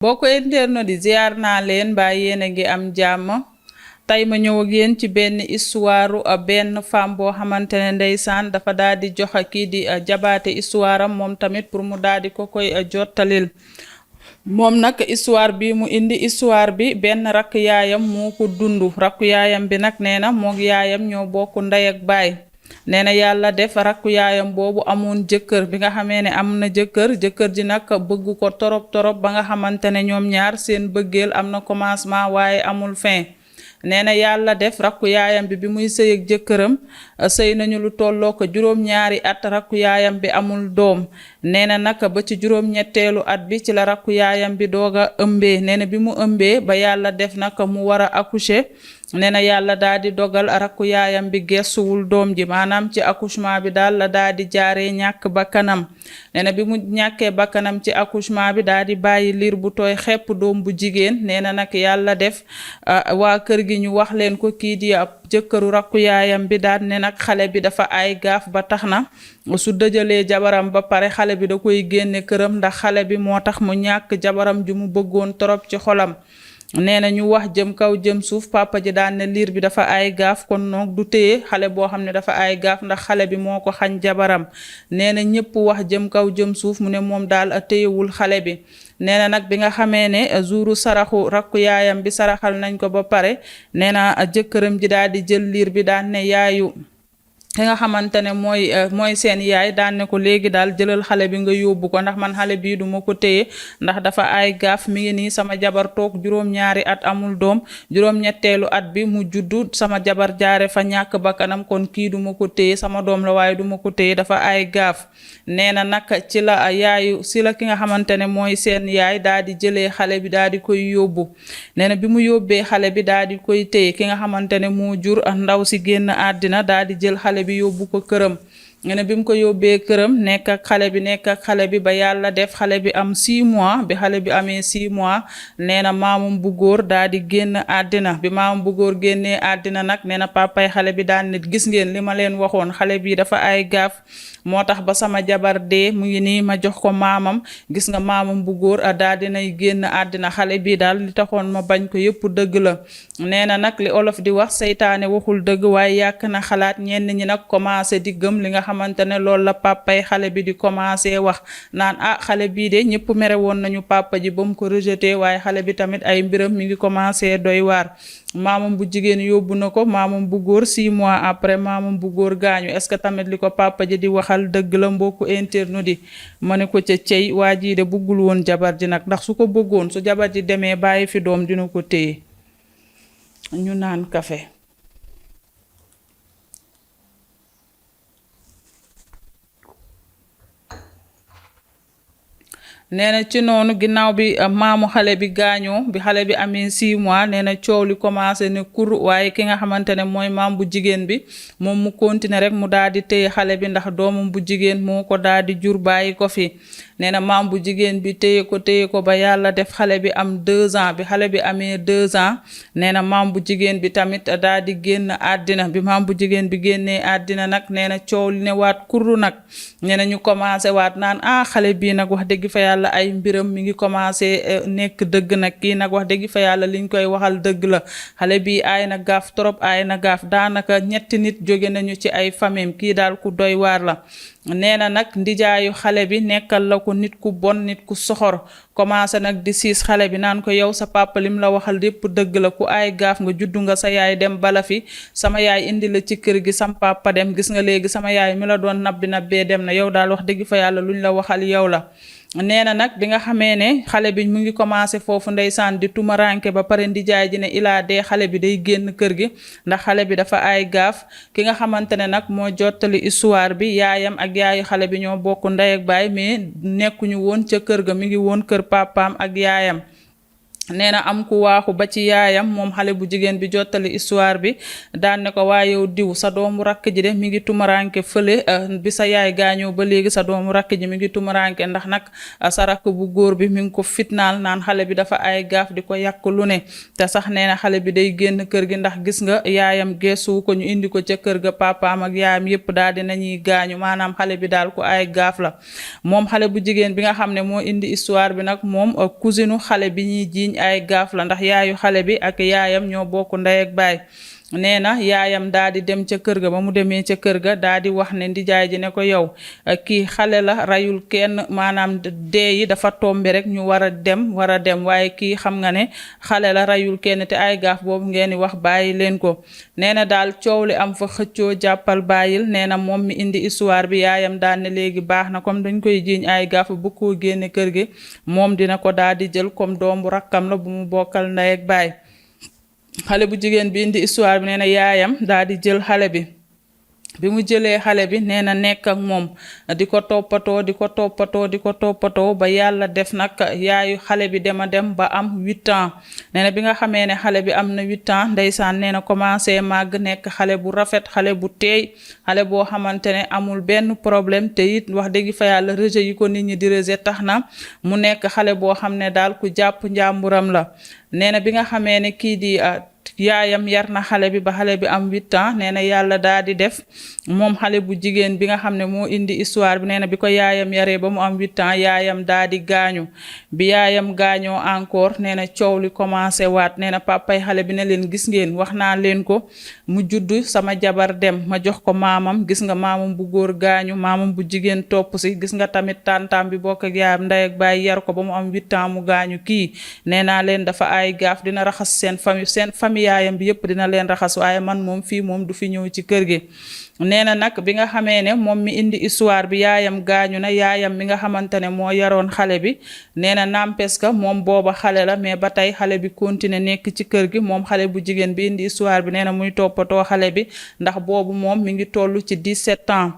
boo ko internet di ziar naa leen mbaa yéen a ngi am jàmm tey ma ñëw ak yéen ci benn histoire benn femme boo xamante ne ndeysaan dafa daal di jox kii di jabaate histoire am moom tamit pour mu daal di ko koy jottalil moom nag histoire bi mu indi histoire bi benn rakk yaayam moo ko dund rakku yaayam bi nag nee na moog yaayam ñoo bokk ndey ak baay nee na yàlla def rakku yaayam boobu amoon jëkkër bi nga xamee ne am na jëkkër ji nag bëgg ko torop ba nga xamante ne ñoom ñaar seen bëggeel am na commencement waaye amul fin nee na yàlla def rakku yaayam bi muy sëy ak jëkkëram sëy nañu lu tolloo ko juróom-ñaari at rakku yaayam bi amul doom nee na nag ba ci juróom-ñetteelu at bi ci la rakku yaayam bi doog a ëmbee nee na bi mu ëmbee ba yàlla def nag mu war a accoucher nee na yàlla daa di dogal rakku yaayam bi gestuwul doom ji maanaam ci accouchement bi daal la daa di jaaree ñàkk bakkanam nee na bi mu ñàkkee bakkanam ci accouchement bi daa di bàyyi liir bu tooy xepp doom bu jigéen nee na nag yàlla def waa kër gi ñu wax leen ko kii di ab jëkkëru rakku yaayam bi daal ne nag xale bi dafa ay gaaf ba tax na su dëjalee jabaram ba pare xale bi da koy génne këram ndax xale bi moo tax mu ñàkk jabaram ju mu bëggoon torop ci xolam nee na ñu wax jëm kaw jëm suuf papa ji daan ne liir bi dafa ay gaaf kon noog du téye xale boo xam ne dafa ay gaaf ndax xale bi moo ko xañ jabaram nee na ñëpp wax jëm kaw jëm suuf mu ne moom daal téyewul xale bi nee na nag bi nga xamee ne jouru saraxu rakku yaayam bi saraxal nañ ko ba pare nee na jëkkëram ji daal di jël liir bi daan ne yaayu ki nga xamante ne mooy seen yaay daan ne ko léegi daal jëlal xale bi nga yóbbu ko ndax man xale bii du ma ko téye ndax dafa ay gaaf mi ngi nii sama jabar toog juróom-ñaari at amul doom juróom-ñetteelu at bi mu juddu sama jabar jaare fa ñàkk bakkanam kon kii du ma ko téye sama doom la waaye du ma ko téye dafa ay gaaf nee na nag ci la ki nga xamante ne mooy seen yaay daal di jëlee xale bi daal di koy yóbbu nee na bi mu yóbbee xale bi daal di koy téye ki nga xamante ne moo jur ndaw si génn àddina daal di jël xale bi yóbbu ko këram nga ne bi mu ko yóbbee këram nekk ak xale bi ba yàlla def xale bi am 6 mois bi xale bi amee 6 mois nee na maamam bu góor daa di génn àddina bi maamam bu góor génnee àddina nag nee na papay xale bi daan nit gis ngeen li ma leen waxoon xale bi dafa ay gaaf moo tax ba sama jabar dee mu ngi nii ma jox ko maamam gis nga maamam bu góor daa dinay génn àddina xale bi daal li taxoon ma bañ ko yëpp dëgg la nee na nag li olof di wax seytaane waxul dëgg waaye yàq na xalaat ñenn ñi nag commencé di gëm li nga xamante ne loolu la papay xale bi di commencé wax naan xale bii de ñëpp mere woon nañu papa ji ba mu ko rejeté waaye xale bi tamit ay mbiram mi ngi commencé doy waar maamam bu jigéen yóbbu na ko maamam bu góor 6 mois après maamam bu góor gaañu est-ce que tamit li ko papa ji di waxal dëgg la mbokku internet di ma ne ko ca cey waa jii de bëggul woon jabar ji nag ndax su ko bëggoon su jabar ji demee bàyyi fi doom dina ko téye ñu naan kafe nee na ci noonu ginnaaw bi maamu xale bi gaañoo bi xale bi amee 6 mois nee na coow li commencé ne kur waaye ki nga xamante ne mooy maam bu jigéen bi moom mu continuer rek mu daal di téye xale bi ndax doomam bu jigéen moo ko daal di jur bàyyi ko fi nee na maam bu jigéen bi téye ko ba yàlla def xale bi am 2 ans bi xale bi amee 2 ans nee na maam bu jigéen bi tamit daal di génn àddina bi maam bu jigéen bi génnee àddina nag nee na coow li ne waat kurru nag nee na ñu commencé waat naan xale bii nag wax dëgg fa yàlla ay mbiram mi ngi commencé nekk dëgg nag kii nag wax dëgg fa yàlla liñ koy waxal dëgg la xale bi aay na gaaf trop aay na gaaf daanaka 3 nit jóge nañu ci ay famille kii daal ku doy waar la nee na nag ndijaayu xale bi nekkal la ko nit ku bon nit ku soxor commencé nag di siis xale bi naan ko yow sa papa lim la waxal lépp dëgg la ku ay gaaf nga juddu nga sa yaay dem bala fi sama yaay indi la ci kër gi sam papa dem gis nga léegi sama yaay mi la doon nabbee dem na yow daal wax dëgg fa yàlla luñ la waxal yow la nee na nag bi nga xamee ne xale bi mu ngi commencé foofu ndeysaan di tumaranke ba pare ndijaay ji ne ilaa dee xale bi day génn kër gi ndax xale bi dafa ay gaaf ki nga xamante ne nag moo jottali histoire bi yaayam ak yaayu xale bi ñoo bokk ndey ak baay mais nekkuñu woon ca kër ga mi ngi woon kër papaam ak yaayam nee na am ku waaxu ba ci yaayam moom xale bu jigéen bi jottali histoire bi daan ne ko waaye yow diw sa doomu rakk ji de mi ngi tumuranke fële bi sa yaay gaañoo ba léegi sa doomu rakk ji mi ngi tumuranke ndax nag sa rakk bu góor bi mi ngi ko fitnaal naan xale bi dafa ay gaaf di ko yàq lu ne te sax nee na xale bi day génn kër gi ndax gis nga yaayam geesu ko ñu indi ko ca kër ga papaam ak yaayam yépp daal di nañuy gaañu maanaam xale bi daal ku ay gaaf la moom xale bu jigéen bi nga xam ne moo indi histoire bi nag moom cousinu xale bi ñuy jiiñ ay gaaf la ndax yaayu xale bi ak yaayam ñoo bokk ndey ak baay nee na yaayam daa di dem ca kër ga ba mu demee ca kër ga daa di wax ne ndijaay ji ne ko yow kii xale la rayul kenn maanaam dee yi dafa tombe rek ñu war a dem waaye kii xam nga ne xale la rayul kenn te ay gaaf boobu ngeen di wax bàyyi leen ko nee na daal coow li am fa xëccoo jàppal bàyyil nee na moom mi indi histoire bi yaayam daal ne léegi baax na comme dañ koy jiiñ ay gaaf bu ko génne kër gi moom dina ko daal di jël comme doomu rakkam la bu mu bokkal ndey ak baay xale bu jigéen bi indi histoire bi nee na yaayam daal di jël xale bi mu jëlee xale bi nee na nekk ak moom di ko toppatoo ba yàlla def nag yaayu xale bi dem ba am 8 ans nee na bi nga xamee ne xale bi am na 8 ans ndeysaan nee na commencé màgg nekk xale bu rafet xale bu teey xale boo xamante ne amul benn problème te it wax dëgg fa yàlla rejet yi ko nit ñi di rejet tax na mu nekk xale boo xam ne daal ku jàpp njàmburam la nee na bi nga xamee ne kii di yaayam yar na xale bi ba xale bi am 8 ans nee na yàlla daa di def moom xale bu jigéen bi nga xam ne moo indi histoire bi nee na bi ko yaayam yaree ba mu am 8 ans yaayam daa di gaañu bi yaayam gaañoo encore nee na coow li commencé waat nee na papay xale bi ne leen gis ngeen wax naa leen ko mu judd sama jabar dem ma jox ko maamam gis nga maamam bu góor gaañu maamam bu jigéen topp si gis nga tamit tantam bi bokk ak yaayam ndey ak baay yar ko ba mu am 8 ans mu gaañu kii nee naa leen dafa ay gaaf dina raxas seen famille yaayam bi yëpp dina leen raxas waaye man moom fii moom du fi ñëw ci kër gi nee na nag bi nga xamee ne moom mi indi histoire bi yaayam gaañu na yaayam mi nga xamante ne moo yaroon xale bi nee na n'empêche que moom booba xale la mais ba tey xale bi continuer nekk ci kër gi moom xale bu jigéen bi indi histoire bi nee na muy toppatoo xale bi ndax boobu moom mi ngi toll ci 17 ans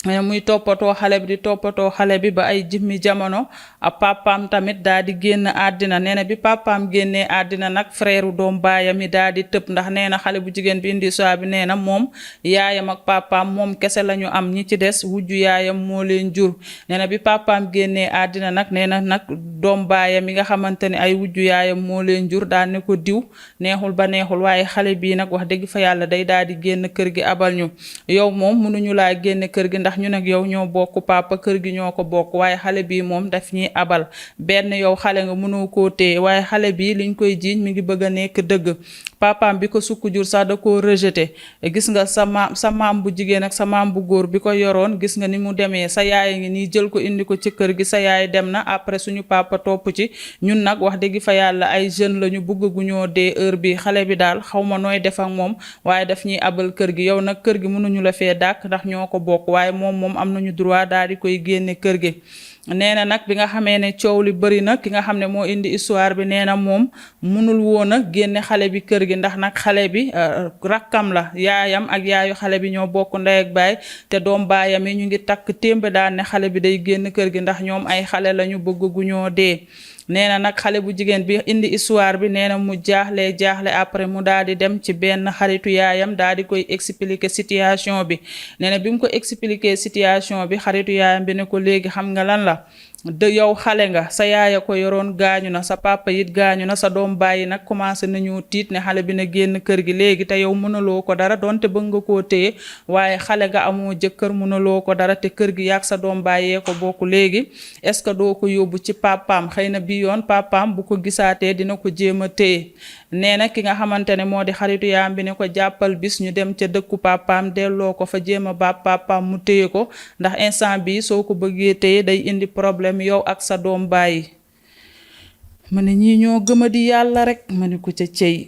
muy toppatoo xale bi ba ay jimmi jamono a papaam tamit daa di génn àddina nee na bi papaam génnee àddina nag frère doom baayam yi daa di tëb ndax nee na xale bu jigéen bi indi histoire bi nee na moom yaayam ak papaam moom kese la ñu am ñi ci des wujju yaayam moo leen jur nee na bi papaam génnee àddina nag nee na nag doom baayam yi nga xamante ne ay wujju yaayam moo leen jur daal ne ko diw neexul ba neexul waaye xale bii nag wax dëgg fa yàlla day daal di génn kër gi abal ñu yow moom mënuñu laa génn kër gi ndax ñu nag yow ñoo bokk papa kër gi ñoo ko bokk waaye xale bii moom daf ñuy abal benn yow xale nga mënoo koo téye waaye xale bii liñ koy jiiñ mi ngi bëgg a nekk dëgg papaam bi ko sukk jur sax da koo rejeté gis nga sa maam bu jigéen ak sa maam bu góor bi ko yoroon gis nga ni mu demee sa yaay ngi nii jël ko indi ko ci kër gi sa yaay dem na après suñu papa topp ci ñun nag wax dëgg fa yàlla ay jeune la ñu bëgg gu ñoo dee heure bi xale bi daal xaw ma nooy def ak moom waaye daf ñuy abal kër gi yow nag kër gi mënuñu la fee dàkk ndax ñoo ko bokk waaye moom am nañu droit daal di koy génne kër gi nee na nag bi nga xamee ne coow li bëri na ki nga xam ne moo indi histoire bi nee na moom mënul woon a génne xale bi kër gi ndax nag xale bi rakkam la yaayam ak yaayu xale bi ñoo bokk ndey ak baay te doom baayam yi ñu ngi takk témbe daal ne xale bi day génn kër gi ndax ñoom ay xale lañu bëgg gu ñoo dee nee na nag xale bu jigéen bi indi histoire bi nee na mu jaaxle après mu daal di dem ci benn xaritu yaayam daal di koy expliquer situation bi nee na bi mu ko expliquer situation bi xaritu yaayam bi ne ko léegi xam nga lan la yow xale nga sa yaaya ko yoroon gaañu na sa papa it gaañu na sa doom bàyyi nag commencé nañu tiit ne xale bi na génn kër gi léegi te yow mënaloo ko dara donte bëgg nga koo téye waaye xale nga amoo jëkkër mënaloo ko dara te kër gi yàgg sa doom bàyyee ko bokk léegi est-ce que doo ko yóbbu ci papaam xëy na bi yoon papaam bu ko gisaatee dina ko jéem a téye nee na ki nga xamante ne moo di xaritu yaayam bi ne ko jàppal bis ñu dem ca dëkku papaam delloo ko fa jéem a ba papaam mu téye ko ndax instant bi soo ko bëggee téye day indi problème yow ak sa doom bàyyi ma ne ñii ñoo gëma di yàlla rek ma ne ko ca cey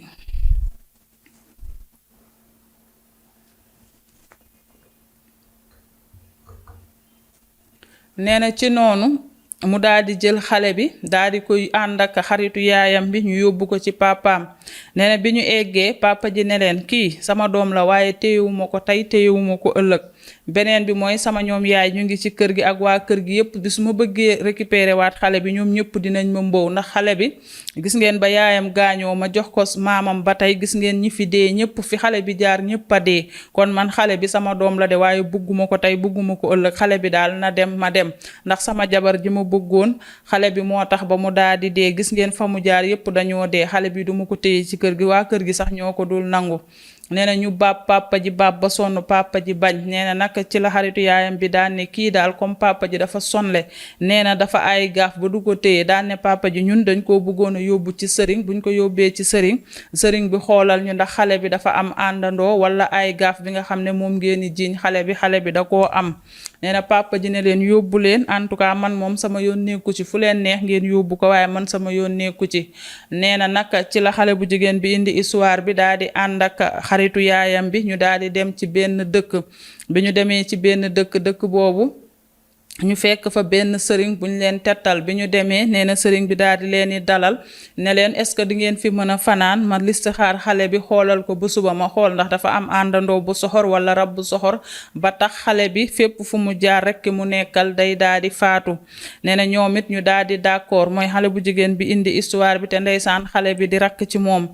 nee na ci noonu mu daal di jël xale bi daal di koy ànd ak xaritu yaayam bi ñu yóbbu ko ci papaam nee na bi ñu eggee papa ji ne leen kii sama doom la waaye téyewuma ko tey téyewuma ko ëllëg beneen bi mooy sama ñoom yaay ñu ngi ci kër gi ak waa kër gi yëpp bi su ma bëggee récupérer waat xale bi ñoom ñëpp dinañ ma mbow ndax xale bi gis ngeen ba yaayam gaañoo ma jox ko maamam ba tey gis ngeen ñi fi dee ñëpp fi xale bi jaar ñëpp a dee kon man xale bi sama doom la de waaye bugguma ko tey bugguma ko ëllëg xale bi daal na dem ma dem ndax sama jabar ji ma bëggoon xale bi moo tax ba mu daal di dee gis ngeen fa mu jaar yëpp dañoo dee xale bi duma ko téye ci kër gi waa kër gi sax ñoo ko dul nangu nee na ñu baab papa ji baab ba sonn papa ji bañ nee na nag ci la xaritu yaayam bi daan ne kii daal comme papa ji dafa sonle nee na dafa ay gaaf ba du ko téye daan ne papa ji ñun dañ koo bëggoon a yóbbu ci sëriñ buñ ko yóbbee ci sëriñ bi xoolal ñu ndax xale bi dafa am àndandoo wala ay gaaf bi nga xam ne moom ngeen di jiiñ xale bi da koo am nee na papa ji ne leen yóbbu leen en tout cas man moom sama yoon nekku ci fu leen neex ngeen yóbbu ko waaye man sama yoon nekku ci nee na nag ci la xale bu jigéen bi indi histoire bi daal di ànd ak xaritu yaayam bi ñu daal di dem ci benn dëkk bi ñu demee ci benn dëkk boobu ñu fekk fa benn sëriñ buñ leen tettal bi ñu demee nee na sëriñ bi daal di leen di dalal ne leen est-ce que di ngeen fi mën a fanaan ma listixaar xale bi xoolal ko bu suba ma xool ndax dafa am àndandoo bu soxor wala rab bu soxor ba tax xale bi fépp fu mu jaar rek ki mu nekkal day daal di faatu nee na ñoom it ñu daal di d'accord mooy xale bu jigéen bi indi histoire bi te ndeysaan xale bi di rakk ci moom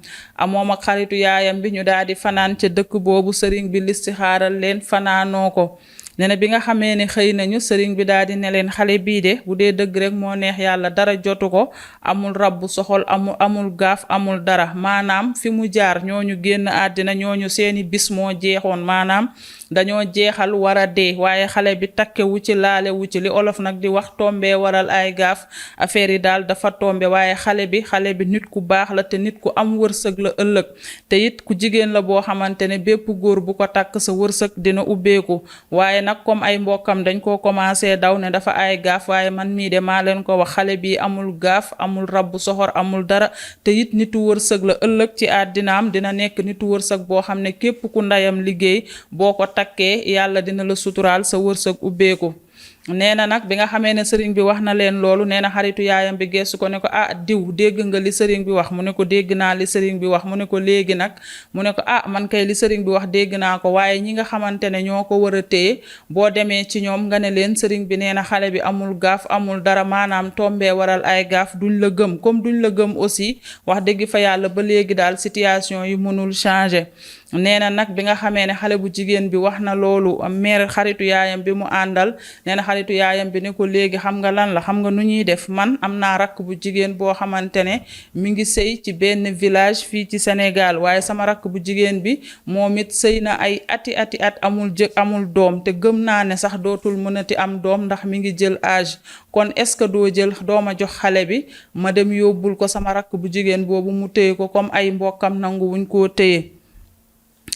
moom ak xaritu yaayam bi ñu daal di fanaan ca dëkk boobu sëriñ bi listixaaral leen fanaanoo ko nee na bi nga xamee ne xëy nañu sëriñ bi daal di ne leen xale bii de bu dee dëgg rek moo neex yàlla dara jotu ko amul rab bu soxol amul gaaf amul dara maanaam fi mu jaar ñooñu génn àddina ñooñu seeni bis moo jeexoon maanaam dañoo jeexal war a dee waaye xale bi takke wu ci laale wu ci li olof nag di wax tombe waral ay gaaf affaire yi daal dafa tombe waaye xale bi nit ku baax la te nit ku am wërsëg la ëllëg te it ku jigéen la boo xamante ne bépp góor bu ko takk sa wërsëg dina ubbeeku waaye nag comme ay mbokkam dañ koo commencé daw ne dafa ay gaaf waaye man mii de maa leen ko wax xale bi amul gaaf amul rab bu soxor amul dara te it nitu wërsëg la ëllëg ci àddinaam dina nekk nitu wërsëg boo xam ne képp ku ndayam liggéey boo ko takkee yàlla dina la suturaal sa wërsëg ubbeeku nee na nag bi nga xamee ne sëriñ bi wax na leen loolu nee na xaritu yaayam bi geesu ko ne ko diw dégg nga li sëriñ bi wax mu ne ko dégg naa li sëriñ bi wax mu ne ko léegi nag mu ne ko man kay li sëriñ bi wax dégg naa ko waaye ñi nga xamante ne ñoo ko war a téye boo demee ci ñoom nga ne leen sëriñ bi nee na xale bi amul gaaf amul dara maanaam tombee waral ay gaaf duñ la gëm comme duñ la gëm aussi wax dëgg fa yàlla ba léegi daal situation yi mënul changer nee na nag bi nga xamee ne xale bu jigéen bi wax na loolu mère xaritu yaayam bi mu àndal nee na xaritu yaayam bi ne ko léegi xam nga lan la xam nga nu ñuy def man am naa rakk bu jigéen boo xamante ne mi ngi sëy ci benn village fii ci Sénégal waaye sama rakk bu jigéen bi moom it sëy na ay ati at amul doom te gëm naa ne sax dootul mënati am doom ndax mi ngi jël âge kon est-ce que doo jël dooma jox xale bi ma dem yóbbul ko sama rakk bu jigéen boobu mu téye ko comme ay mbokkam nangu wuñ koo téye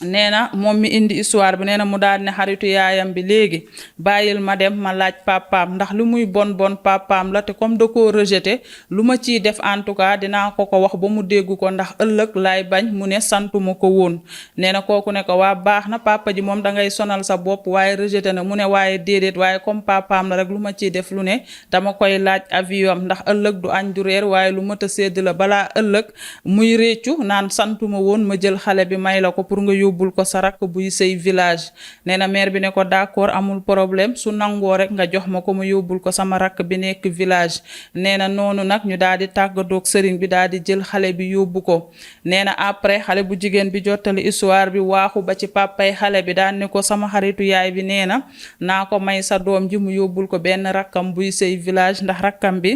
nee na moom mi indi histoire bi nee na mu daal ne xaritu yaayam bi léegi bàyyil ma dem ma laaj papaam ndax lu muy bon papaam la te comme da koo rejeté lu ma ciy def en tout cas dinaa ko wax ba mu dégg ko ndax ëllëg laay bañ mu ne santuma ko woon nee na kooku ne ko waa baax na papa ji moom dangay sonal sa bopp waaye rejeté na mu ne waaye déedéet waaye comme papaam la rek lu ma ciy def lu ne dama koy laaj avion ndax ëllëg du añ du reer waaye lu mat a sédd la balaa ëllëg muy réccu naan santuma woon ma jël xale bi may la ko pour nga yóbbul ko sa rakk buy sëy village nee na mère bi ne ko d'accord amul problème su nangoo rek nga jox ma ko ma yóbbul ko sama rakk bi nekk village nee na noonu nag ñu daal di tàggatoog sëriñ bi daal di jël xale bi yóbbu ko nee na après xale bu jigéen bi jottali histoire bi waaxu ba ci papay xale bi daan ne ko sama xaritu yaay bi nee na naa ko may sa doom ji mu yóbbul ko benn rakkam buy sëy village ndax rakkam bi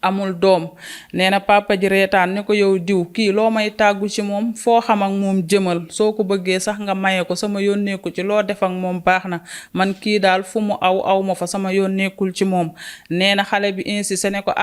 amul doom nee na papa ji reetaan ne ko yow diw kii loo may tàggu ci moom foo xam ak moom jëmal soo ko bëggee sax nga maye ko sama yoon nekkul ci loo def ak moom baax na man kii daal fu mu aw ma fa sama yoon nekkul ci moom nee na xale bi insisté ne ko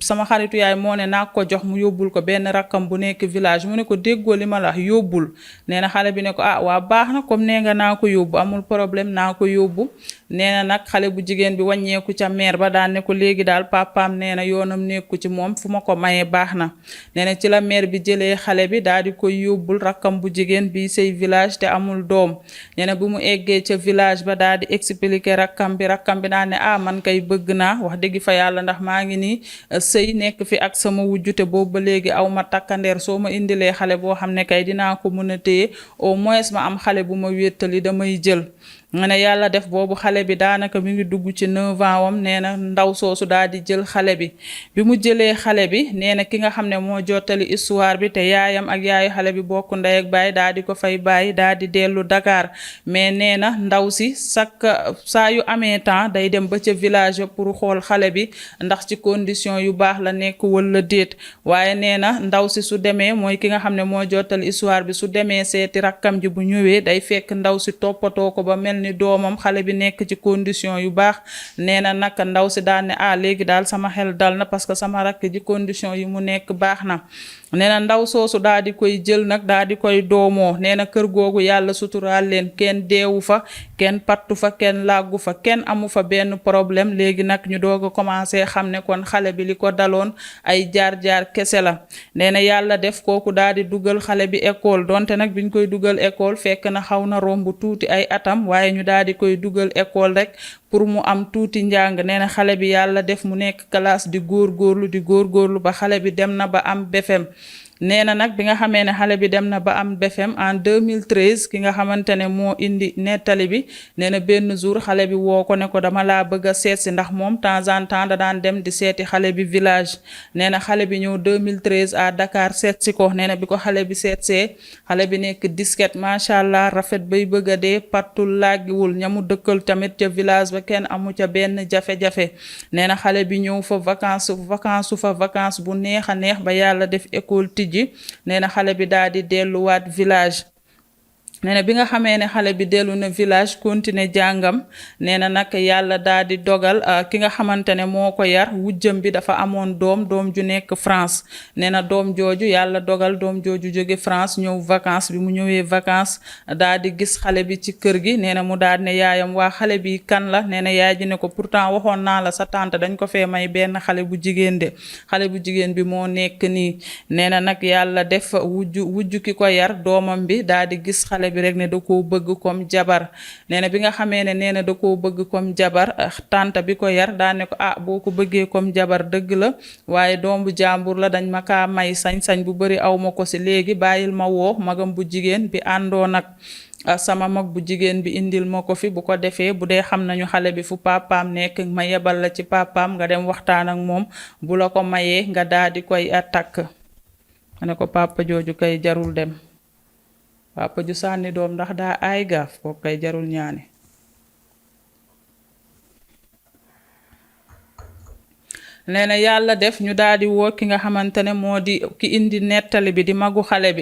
sama xaritu yaay moo ne naa ko jox mu yóbbul ko benn rakkam bu nekk village mu ne ko déggoo li ma la wax yóbbul nee na xale bi ne ko waa baax na comme nee nga naa ko yóbbu amul problème naa ko yóbbu nee na nag xale bu jigéen bi wàññeeku ca mère ba daan ne ko léegi daal papaam nee na yoonam nekku ci moom fu ma ko mayee baax na nee na ci la mère bi jëlee xale bi daal di koy yóbbul rakkam bu jigéen bi sëy village te amul doom nee na bu mu eggee ca village ba daal di expliquer rakkam bi daan ne man kay bëgg naa wax dëgg fa yàlla ndax maa ngi nii sëy nekk fi ak sama wujjute boobu ba léegi aw ma takkandeer soo ma indilee xale boo xam ne kay dinaa ko mën a téye au moins ma am xale bu ma wéttali damay jël ne yàlla def boobu xale bi daanaka mi ngi dugg ci 9 ans wam nee na ndaw soosu daal di jël xale bi mu jëlee xale bi nee na ki nga xam ne moo jottali histoire bi te yaayam ak yaayu xale bi bokk ndey ak baay daal di ko fay bàyyi daal di dellu Dakar mais nee na ndaw si saa yu amee temps day dem ba ca village pour xool xale bi ndax ci condition yu baax la nekk wala déet waaye nee na ndaw si su demee mooy ki nga xam ne moo jottali histoire bi su demee seeti rakkam ji bu ñëwee day fekk ndaw si toppatoo ko ba mel ni doomam xale bi nekk ci condition yu baax nee na nag ndaw si daal ne léegi daal sama xel dal na parce que sama rakk ji condition yi mu nekk baax na nee na ndaw soosu daal di koy jël nag daal di koy doomoo nee na kër googu yàlla suturaal leen kenn deewu fa kenn pattu fa kenn làggu fa kenn amu fa benn problème léegi nag ñu doog a commencé xam ne kon xale bi li ko daloon ay jaar-jaar kese la nee na yàlla def kooku daal di dugal xale bi école donte nag biñ koy dugal école fekk na xaw na romb tuuti ay atam waaye ñu daal di koy dugal école rek pour mu am tuuti njàng nee na xale bi yàlla def mu nekk classe di góorgóorlu ba xale bi dem na ba am BFEM nee na nag bi nga xamee ne xale bi dem na ba am BFEM en 2013 ki nga xamante ne moo indi nettali bi nee na benn jour xale bi woo ko ne ko dama laa bëgg a seet si ndax moom temps en temps da daan dem di seeti xale bi village nee na xale bi ñëw 2013 à Dakar seet si ko nee na bi ko xale bi seetsee xale bi nekk disket macha allah rafet bay bëgg a dee pattul laagiwul ñamu dëkkal tamit ca village ba kenn amu ca benn jafe-jafe nee na xale bi ñëw fa vacance bu neex a neex ba yàlla def école ji nee na xale bi daal di delluwaat village nee na bi nga xamee ne xale bi dellu na village continuer jàngam nee na nag yàlla daal di dogal ki nga xamante ne moo ko yar wujjam bi dafa amoon doom ju nekk France nee na doom jooju yàlla dogal doom jooju jóge France ñëw vacances bi mu ñëwee vacances daal di gis xale bi ci kër gi nee na mu daal ne yaayam waa xale bi kan la nee na yaay ji ne ko pourtant waxoon naa la sa tante dañ ko fee may benn xale bu jigéen de xale bu jigéen bi moo nekk nii nee na nag yàlla def wujju ki ko yar doomam bi daal di gis xale bi rek ne da koo bëgg comme jabar nee na bi nga xamee ne nee na da koo bëgg comme jabar tante bi ko yar daa ne ko boo ko bëggee comme jabar dëgg la waaye doom bu jàmbur la dañ ma kaa may sañ-sañ bu bari aw ma ko si léegi bàyyil ma woo magam bu jigéen bi àndoon ak sama mag bu jigéen bi indil ma ko fi bu ko defee bu dee xam nañu xale bi fu papaam nekk ma yebal la ci papaam nga dem waxtaan ak moom bu la ko mayee nga daal di koy takk ma ne ko papa jooju kay jarul dem papa ju sànni doom ndax daa aay gaaf kooku kay jarul ñaani nee na yàlla def ñu daal di woo ki nga xamante ne moo di ki indi nettali bi di magu xale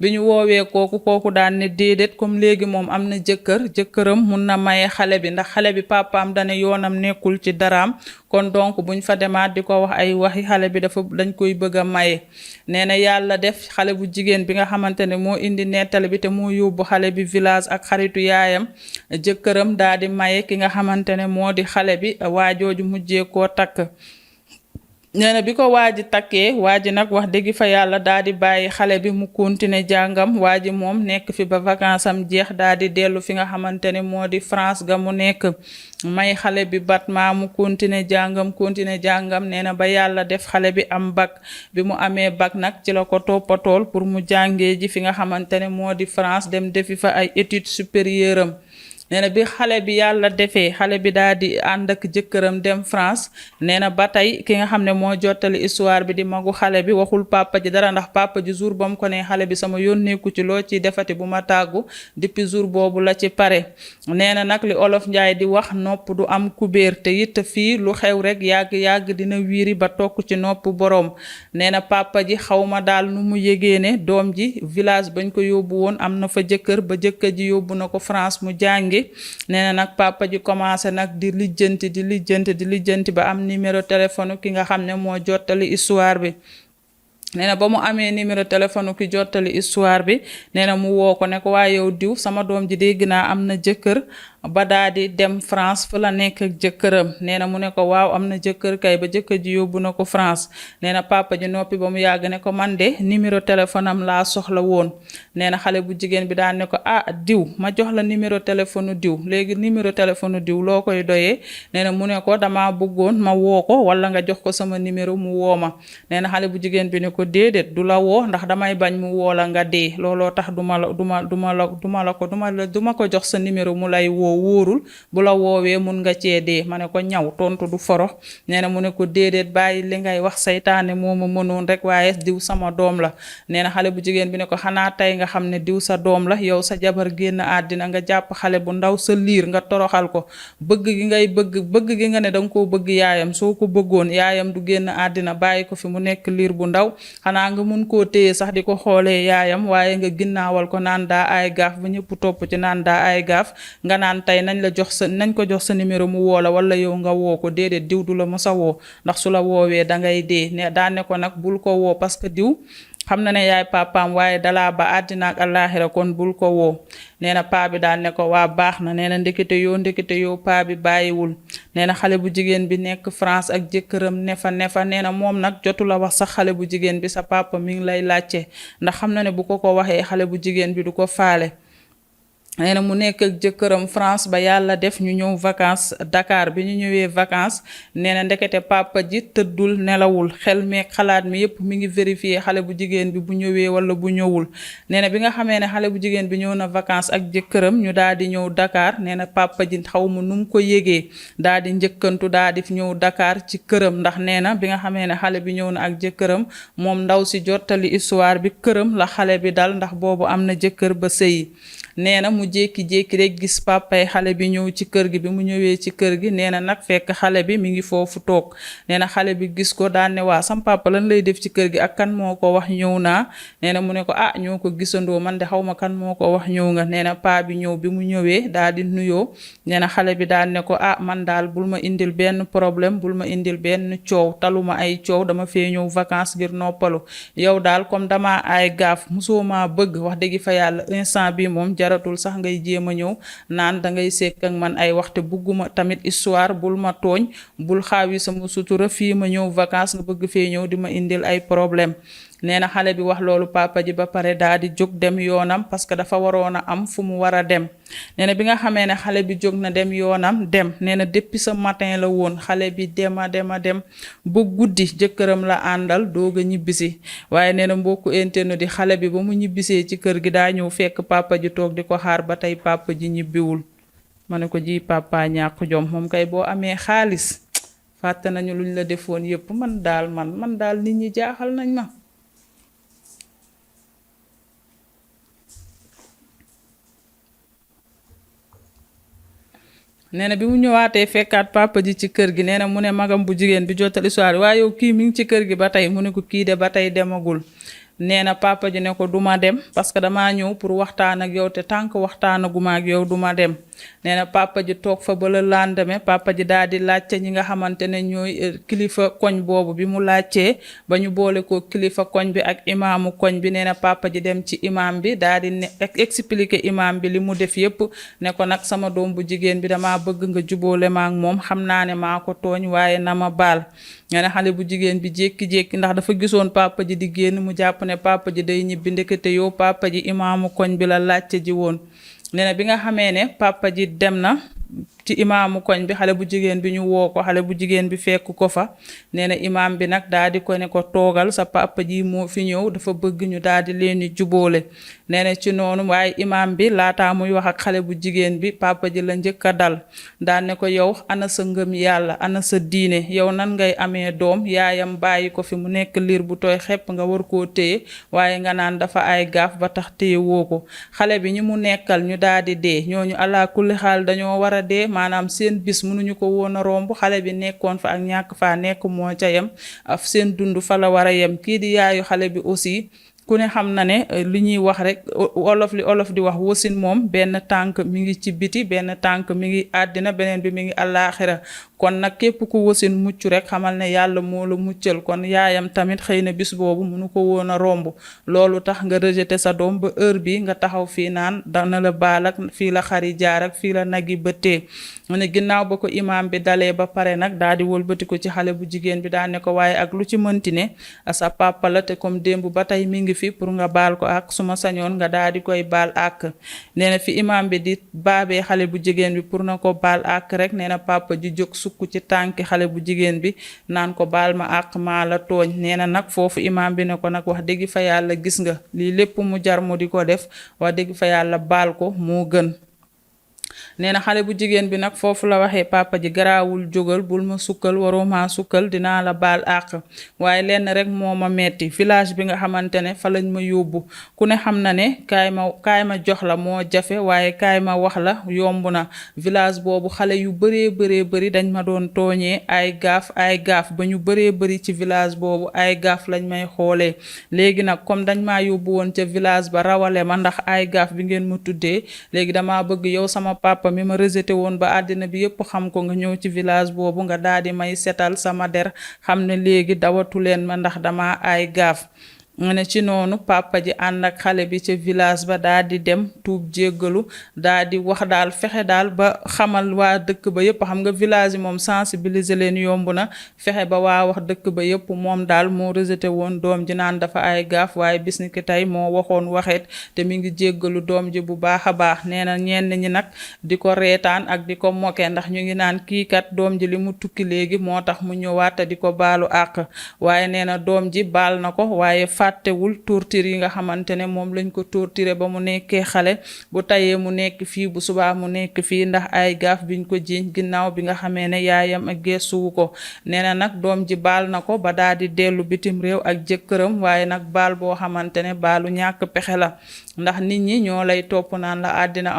bi ñu woowee kooku daan ne déedéet comme léegi moom am na jëkkëram mun na maye xale bi ndax xale bi papaam dane yoonam nekkul ci daraam kon donc buñ fa demaat di ko wax ay waxi xale bi dañ koy bëgg a maye nee na yàlla def xale bu jigéen bi nga xamante ne moo indi nettali bi te moo yóbbu xale bi village ak xaritu yaayam jëkkëram daal di maye ki nga xamante ne moo di xale bi waajooju mujjee koo takk nee na bi ko waaji takkee waaji nag wax dëgg fa yàlla daal di bàyyi xale bi mu continuer jàngam waaji moom nekk fi ba vacances am jeex daal di dellu fi nga xamante ne moo di France ga mu nekk may xale bi batma mu continuer jàngam nee na ba yàlla def xale bi am bac bi mu amee bac nag ci la ko toppatool pour mu jàngee ji fi nga xamante ne moo di France dem defi fa ay études supérieures am nee na bi xale bi yàlla defee xale bi daal di ànd ak jëkkëram dem France nee na ba tey ki nga xam ne moo jottali histoire bi di magu xale bi waxul papa ji dara ndax papa ji jour ba mu ko ne xale bi sama yónneeku ci loo ciy defati bu ma tàggu depuis jour boobu la ci pare nee na nag li olof njaay di wax nopp du am kubéer te it fii lu xew rek yàgg dina wiiri ba tokk ci nopp boroom nee na papa ji xawma daal nu mu yégee ne doom ji village bañ ko yóbbu woon am na fa jëkkër ba jëkkër ji yóbbu na ko France mu jàngi nee na nag papa ji commencé nag di lijjanti ba am numéro téléphone ki nga xam ne moo jottali histoire bi nee na ba mu amee numéro téléphone ki jottali histoire bi nee na mu woo ko ne ko waaye yow diw sama doom ji dégg naa am na jëkkër ba daa di dem France fu la nekk ak jëkkëram nee na mu ne ko waaw am na jëkkër kay ba jëkkër ji yóbbu na ko France nee na papa ji noppi ba mu yàgg ne ko man de numéro téléphone am laa soxla woon nee na xale bu jigéen bi daan ne ko diw ma jox la numéro téléphone diw léegi numéro téléphone diw loo koy doyee nee na mu ne ko dama bëggoon ma woo ko wala nga jox ko sama numéro mu woo ma nee na xale bu jigéen bi ne ko déedéet du la woo ndax damay bañ mu woo la nga dee looloo tax duma ko jox sa numéro mu lay woo wóorul bu la woowee mun nga cee dee. Ma ne ko ñaw tontu du forox. Nee na mu ne ko déedéet bàyyi li ngay wax saytaane moo ma mënoon rek waaye diw sama doom la. Nee na xale bu jigéen bi ne ko xanaa tey nga xam ne diw sa doom la yow sa jabar génn àddina nga jàpp xale bu ndaw sa liir nga toroxal ko bëgg gi ngay bëgg gi nga ne danga koo bëgg yaayam soo ko bëggoon yaayam du génn àddina bàyyi ko fi mu nekk liir bu ndaw xanaa nga mun koo téye sax di ko xoolee yaayam waaye nga ginnaawal ko naan daa ay gaaf ba ñëpp topp ci naan daa ay gaaf nga naan tey nañ ko jox sa numéro mu woo la wala yow nga woo ko déedéet diw du la mës a woo ndax su la woowee dangay dee ne daa ne ko nag bul ko woo parce que diw xam na ne yaay papaam waaye dalaa ba àddina ak àllaaxira kon bul ko woo. Nee na paa bi daal ne ko waa baax na nee na ndekete yoo paa bi bàyyiwul. Nee na xale bu jigéen bi nekk France ak jëkkëram nefa nee na moom nag jotu la wax sax xale bu jigéen bi sa papa mi ngi lay laajte ndax xam na ne bu ko waxee xale bu jigéen bi du ko faale. nee na mu nekk ak jëkkëram France ba yàlla def ñu ñëw vacances Dakar bi ñu ñëwee vacances nee na ndekete papa ji tëddul nelawul xel meeg xalaat mi yépp mi ngi vérifier xale bu jigéen bi bu ñëwee wala bu ñëwul. nee na bi nga xamee ne xale bu jigéen bi ñëw na vacances ak jëkkëram ñu daal di ñëw Dakar nee na papa ji xaw ma nu mu ko yégee daal di njëkkantu daal di ñëw Dakar ci këram ndax nee na bi nga xamee ne xale bi ñëw na ak jëkkëram moom ndaw si jottali histoire bi këram la xale bi dal ndax boobu am na jëkkër ba sëyi. nee na mu jékki-jékki rek gis papay xale bi ñëw ci kër gi bi mu ñëwee ci kër gi nee na nag fekk xale bi mi ngi foofu toog nee na xale bi gis ko daan ne waa sam papa lan lay def ci kër gi ak kan moo ko wax ñëw naa nee na mu ne ko ñoo ko gisandoo man de xaw ma kan moo ko wax ñëw nga nee na paa bi ñëw bi mu ñëwee daal di nuyoo nee na xale bi daan ne ko man daal bul ma indil benn problème bul ma indil benn coow taluma ay coow dama fee ñëw vacances ngir noppalu yow daal comme dama ay gaaf musoo maa bëgg wax dëgg fa yàlla instant bi moom jaratul sax ngay jéem a ñëw naan dangay sekk ak man ay waxte bugguma tamit histoire bul ma tooñ bul xaawi sama sutura fii ma ñëw vacances nga bëgg fee ñëw di ma indil ay problème. nee na xale bi wax loolu papa ji ba pare daal di jóg dem yoonam parce que dafa waroon a am fu mu war a dem. nee na bi nga xamee ne xale bi jóg na dem yoonam dem nee na depuis ce matin la woon xale bi dem ba guddi jëkkëram la àndal doog a ñibbisi waaye nee na mbokku internet di xale bi ba mu ñibbisee ci kër gi daa ñëw fekk papa ji toog di ko xaar ba tey papa ji ñibbiwul. ma ne ko ji papa ñàkk jom moom kay boo amee xaalis fàtte nañu luñ la defoon yépp man daal nit ñi jaaxal nañ ma. nee na bi mu ñëwaatee fekkaat papa ji ci kër gi nee na mu ne magam bu jigéen bi jotal histoire waaye yow kii mi ngi ci kër gi ba tey mu ne ko kii de ba tey demagul. nee na papa ji ne ko duma dem parce que damaa ñëw pour waxtaan ak yow te tant que waxtaanaguma ak yow duma dem. nee na papa ji toog fa ba le lendemain papa ji daal di laajte ñi nga xamante ne ñooy kilifa koñ boobu bi mu laajtee ba ñu boole ko kilifa koñ bi ak imaamu koñ bi nee na papa ji dem ci imaam bi daal di expliquer imaam bi li mu def yépp ne ko nag sama doom bu jigéen bi dama bëgg nga jubóole ma ak moom xam naa ne maa ko tooñ waaye na ma baal. nee na xale bu jigéen bi jékki-jékki ndax dafa gisoon papa ji di génn mu jàpp ne papa ji day ñibbi ndekete yow papa ji imaamu koñ bi la laajte ji woon. nee na bi nga xamee ne papa ji dem na ci imaamu koñ bi xale bu jigéen bi ñu woo ko xale bu jigéen bi fekk ko fa nee na imaam bi nag daal di ko ne ko toogal sa papa ji moo fi ñëw dafa bëgg ñu daal di leen di jubóole. nee na ci noonu waaye imaam bi laataa muy wax ak xale bu jigéen bi papa ji la njëkk a dal daan ne ko yow ana sa ngëm yàlla ana sa diine yow nan ngay amee doom yaayam bàyyi ko fi mu nekk liir bu tooy xepp nga war koo téye waaye nga naan dafa ay gaaf ba tax téye woo ko xale bi ñi mu nekkal ñu daal di dee ñooñu ala kulli xaal dañoo war a dee maanaam seen bis mënuñu ko woon a romb xale bi nekkoon fa ak ñàkk faa nekk moo ca yem seen dund fa la war a yem kii di yaayu xale bi aussi ku ne xam na ne li ñuy wax rek olof di wax wasin moom benn tànk mi ngi ci biti benn tànk mi ngi àddina beneen bi mi ngi àllaaxira kon nag képp ku wasin mucc rek xamal ne yàlla moo la muccal kon yaayam tamit xëy na bis boobu mënu ko woon a romb loolu tax nga rejeté sa doom ba heure bi nga taxaw fii naan dana la baal ak fii la xari jaar ak fii la nag yi bëttee mu ne ginnaaw ba ko imaam bi dalee ba pare nag daal di wëlbati ko ci xale bu jigéen bi daa ne ko waaye ak lu ci mënti ne sa papa la te comme démb ba tey mi ngi fi pour nga baal ko ak suma sañoon nga daal di koy baal ak nee na fi imaam bi di baabee xale bu jigéen bi pour na ko baal ak rek nee na papa ji jóg sukk ci tànki xale bu jigéen bi naan ko baal ma ak maa la tooñ nee na nag foofu imaam bi ne ko nag wax dëgg fa yàlla gis nga lii lépp mu jar mu di ko def wax dëgg fa yàlla baal ko moo gën nee na xale bu jigéen bi nag foofu la waxee papa ji garaawul jógal bul ma sukkal waroo maa sukkal dinaa la baal àq waaye lenn rek moo ma metti village bi nga xamante ne fa lañ ma yóbbu ku ne xam na ne kaay ma jox la moo jafe waaye kaay ma wax la yomb na village boobu xale yu bëree bëri dañ ma doon tooñee ay gaaf ba ñu bëree bëri ci village boobu ay gaaf lañ may xoolee léegi nag comme dañ maa yóbbu woon ca village ba rawale ma ndax ay gaaf bi ngeen ma tuddee léegi dama bëgg yow sama papa mi ma rejeté woon ba àddina bi yépp xam ko nga ñëw ci village boobu nga daal di may setal sama der xam ne léegi dawatu leen ma ndax dama ay gaaf nga ne ci noonu papa ji ànd ak xale bi ca village ba daal di dem tuub jéggalu daal di wax daal fexe daal ba xamal waa dëkk ba yépp xam nga village yi moom sensibiliser leen yomb na fexe ba waa wax dëkk ba yépp moom daal moo rejeté woon doom ji naan dafa ay gaaf waaye bis ni ki tey moo waxoon waxeet te mi ngi jéggalu doom ji bu baax a baax nee na ñenn ñi nag di ko reetaan ak di ko moke ndax ñu ngi naan kii kat doom ji li mu tukki léegi moo tax mu ñëwaat te di ko baalu àq waaye nee na doom ji baal na ko waaye fàttewul torture yi nga xamante ne moom lañ ko torturer ba mu nekkee xale bu tayee mu nekk fii bu subaa mu nekk fii ndax ay gaaf biñ ko jiiñ ginnaaw bi nga xamee ne yaayam ak geesuwu ko nee na nag doom ji baal na ko ba daal di dellu bitim réew ak jëkkëram waaye nag baal boo xamante ne baalu ñàkk pexe la ndax nit ñi ñoo lay topp naan la àddina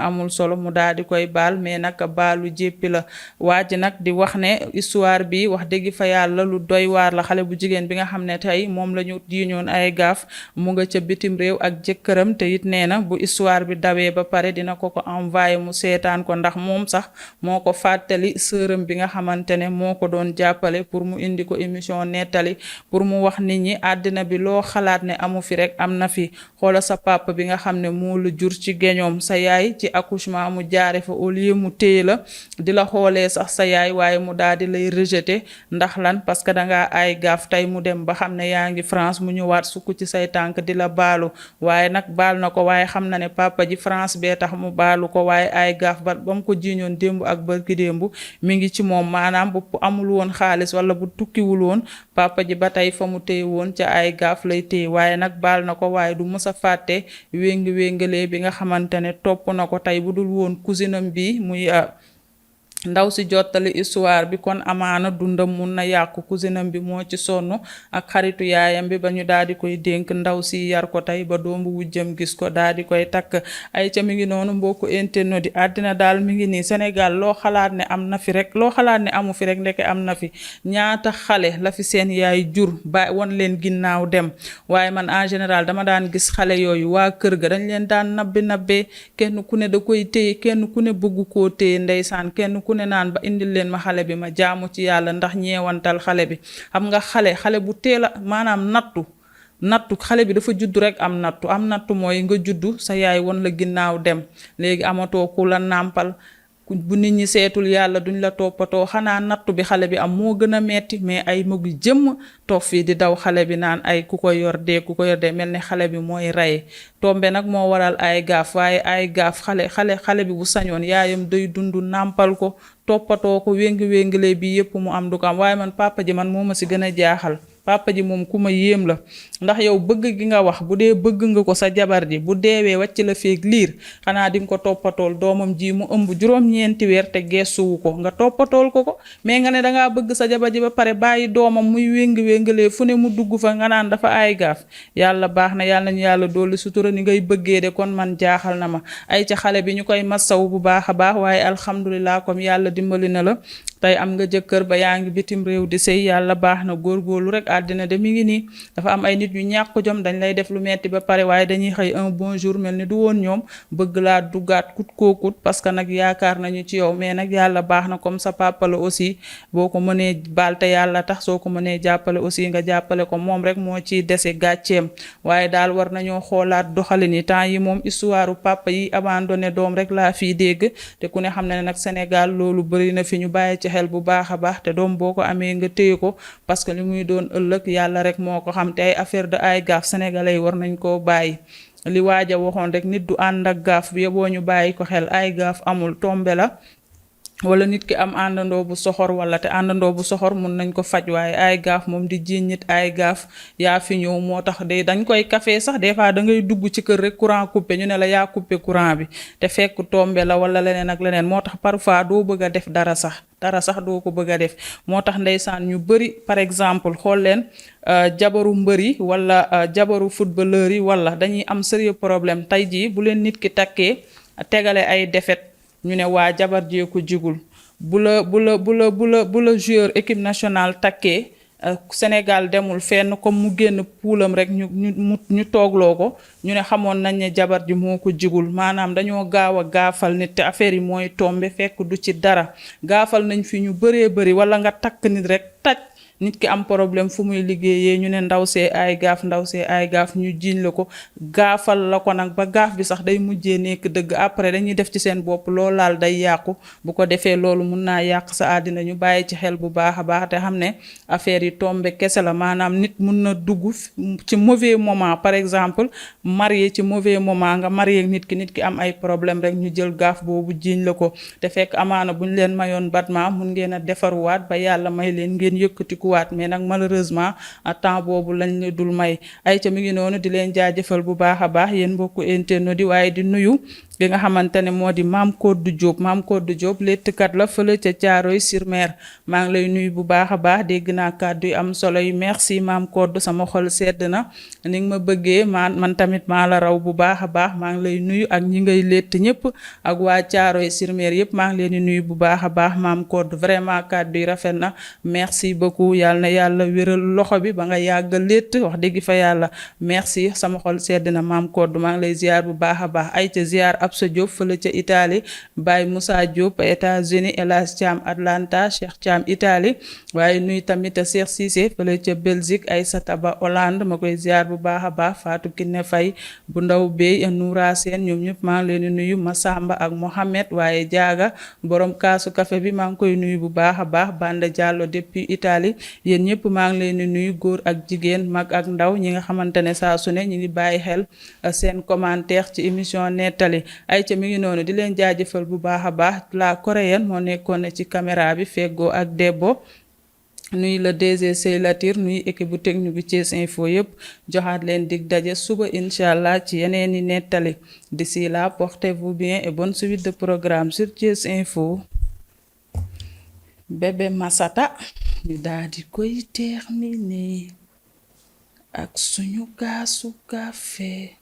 amul solo mu daal di koy baal mais nag baalu jéppi la waa ji nag di wax ne histoire bi wax dëgg fa yàlla lu doy waar la xale bu jigéen bi nga xam ne tey moom la ñu jiiñoon ay gaaf mu nga ca bitim réew ak jëkkëram te it nee na bu histoire bi dawee ba pare dina ko envoyé mu seetaan ko ndax moom sax moo ko fàttali sërëm bi nga xamante ne moo ko doon jàppale pour mu indi ko émission nettali pour mu wax nit ñi àddina bi loo xalaat ne amu fi rek am na fi xoola sa papa bi nga xam ne moo la jur ci geñoom sa yaay ci accouchement mu jaare fa au lieu mu téye la di la xoolee sax sa yaay waaye mu daal di lay rejeté ndax lan parce que dangaa ay gaaf tey mu dem ba xam ne yaa ngi France mu ñëwaat sukk ci say tànk di la baalu waaye nag baal na ko waaye xam na ne papa ji France bee tax mu baalu ko waaye ay gaaf ba mu ko jiiñoon démb ak barki démb mi ngi ci moom maanaam bu amul woon xaalis wala bu tukkiwul woon papa ji ba tey fa mu téye woon ca ay gaaf lay téye waaye nag baal na ko waaye du mës a fàtte wéngalee bi nga xamante ne topp na ko tey bu dul woon cousinam bi muy ndaw si jottali histoire bi kon amaana dundam mun na yàqu cousinam bi moo ci sonn ak xaritu yaayam bi ba ñu daal di koy dénk ndaw si yar ko tey ba doom bu wujjam gis ko daal di koy takk ay ca mi ngi noonu mbokku internet di àddina daal mi ngi nii Sénégal loo xalaat ne am na fi rek loo xalaat ne amu fi rek ndeke am na fi ñaata xale la fi seen yaay jur ba won leen ginnaaw dem waaye man en général dama daan gis xale yooyu waa kër ga dañ leen daan nabbee kenn ku ne da koy téye kenn ku ne bëgg koo téye ndeysaan kenn ku ne naan ba indil leen ma xale bi ma jaamu ci yàlla ndax ñeewantal xale bi xam nga xale bu teel a maanaam nattu xale bi dafa juddu rek am nattu mooy nga juddu sa yaay won la ginnaaw dem léegi amatoo ku la nàmpal bu nit ñi seetul yàlla duñ la toppatoo xanaa nattu bi xale bi am moo gën a metti mais ay magu jëmm toog fii di daw xale bi naan ay ku ko yor dee mel ni xale bi mooy rey tombe nag moo waral ay gaaf waaye ay gaaf xale bi bu sañoon yaayam day dund nàmpal ko toppatoo ko wéngi-wéngile bi yépp mu am du ko am waaye man papa ji man moo ma si gën a jaaxal papa ji moom ku ma yéem la ndax yow bëgg gi nga wax bu dee bëgg nga ko sa jabar ji bu deewee wàcc la feeg liir xanaa di nga ko toppatool doomam ji mu ëmb juróom-ñeenti weer te geesuwu ko nga toppatool ko mais nga ne dangaa bëgg sa jabar ji ba pare bàyyi doomam muy wéngi-wéngalee fu ne mu dugg fa nga naan dafa ay gaaf yàlla baax na yàlla nañu yàlla dolli sutura ni ngay bëggee de kon man jaaxal na ma ay ca xale bi ñu koy massaw bu baax a baax waaye alhamdulilah comme yàlla dimbali na la tey am nga jëkkër ba yaa ngi bitim réew di sëy yàlla baax na góorgóorlu rek àddina de mi ngi nii dafa am ay nit yu ñàkk jom dañ lay def lu metti ba pare waaye dañuy xëy un bon jour mel ni du woon ñoom bëgg laa duggaat kut kookut parce que nag yaakaar nañu ci yow mais nag yàlla baax na comme sa papa la aussi boo ko mënee baal te yàlla tax soo ko mënee jàppale aussi nga jàppale ko moom rek moo ciy dese gàcceem waaye daal war nañoo xoolaat doxalin yi temps yi moom histoire papa yi abandonné doom rek laa fii dégg te ku ne xam ne nag Sénégal loolu bëri na fi ñu bàyyi ci xel bu baax a baax te doom boo ko amee nga téye ko parce que li muy doon ëllëg yàlla rek moo ko xam te ay affaire de ay gaaf sénégalais yi war nañ koo bàyyi li waaja waxoon rek nit du ànd ak gaaf bi yeboo ñu bàyyi ko xel ay gaaf amul tombe la wala nit ki am àndandoo bu soxor wala te àndandoo bu soxor mun nañ ko faj waaye ay gaaf moom di jiiñ nit ay gaaf yaa fi ñëw moo tax de dañ koy café sax des fois da ngay dugg ci kër rek courant coupé ñu ne la yaa coupé courant bi te fekk tombe la wala leneen ak leneen moo tax parfois doo bëgg a def dara sax doo ko bëgg a def moo tax ndeysaan ñu bëri par exemple xool leen jabaru mbër yi wala jabaru footballeur yi wala dañuy am sérieux problème tey jii bu leen nit ki takkee tegale ay défaite ñu ne waa jabar jee ko jigul bu la joueur équipe nationale takkee Sénégal demul fenn comme mu génn puulam rek ñu toogloo ko ñu ne xamoon nañ ne jabar ji moo ko jigul maanaam dañoo gaaw a gaafal nit te affaire yi mooy tombe fekk du ci dara gaafal nañ fi ñu bëree bëri wala nga takk nit rek taj nit ki am problème fu muy liggéeyee ñu ne ndaw see ay gaaf ñu jiiñ la ko gaafal la ko nag ba gaaf bi sax day mujjee nekk dëgg après dañuy def ci seen bopp loo laal day yàqu bu ko defee loolu mun naa yàq sa àddina ñu bàyyi ci xel bu baax a baax te xam ne affaire yi tombe kese la maanaam nit mun na dugg ci mauvais moment par exemple marié ci mauvais moment nga marié nit ki am ay problème rek ñu jël gaaf boobu jiiñ la ko te fekk amaana bu ñu leen mayoon batma mun ngeen a defaruwaat ba yàlla may leen ngeen yëkkatiku waat mais nag malheureusement temps boobu lañ la dul may ay ca mi ngi noonu di leen jaajëfal bu baax a baax yéen mbokku internet di waaye di nuyu ki nga xamante ne moo di Mame Codou Diop léttkat la fële ca Thiaroye-sur-Mer maa ngi lay nuyu bu baax a baax dégg naa kàddu yu am solo yi merci Mame Codou sama xol sedd na ni nga ma bëggee man tamit maa la raw bu baax a baax maa ngi lay nuyu ak ñi ngay létt ñëpp ak waa Thiaroye-sur-Mer yëpp maa ngi leen di nuyu bu baax a baax Mame Codou vraiment kàddu yi rafet na merci beaucoup yàlla na yàlla wéral loxo bi ba nga yàgg létt wax dëgg fa yàlla merci sama xol sedd na Mame Codou maa ngi lay ziar bu baax a baax ay ca ziar Absa Diop fële ca Italie Baye Moussa Diop États-Unis Elas Thiam Atlanta Cheikh Thiam Italie waaye nuy tamit Cheikh Cissé fële ca Belgique Aïssata Ba Hollande ma koy ziar bu baax a baax Fatou Kiné Faye bu ndaw Bey Noura Sène ñoom ñëpp maa ngi leen di nuyu Massamba ak Mohamed waaye jaaga borom kaasu café bi maa ngi koy nuyu bu baax a baax Banda Diallo depuis Italie yéen ñëpp maa ngi leen di nuyu góor ak jigéen mag ak ndaw ñi nga xamante ne saa su ne ñi ngi bàyyi xel seen commentaire ci émission nettali ay ca mi ngi noonu di leen jaajëfal bu baax a baax la coréenne moo nekkoon ne ci caméra bi feggoo ak Debbo nuy la DG Sey Latir nuy équipe bu technique bu Thiès Info yëpp joxaat leen dig daje suba incha allah ci yeneen i nettali d'ici là portez-vous bien et bonne suite de programme sur Thiès Info. Bébé Massata ñu daal di koy terminer ak suñu kaasu café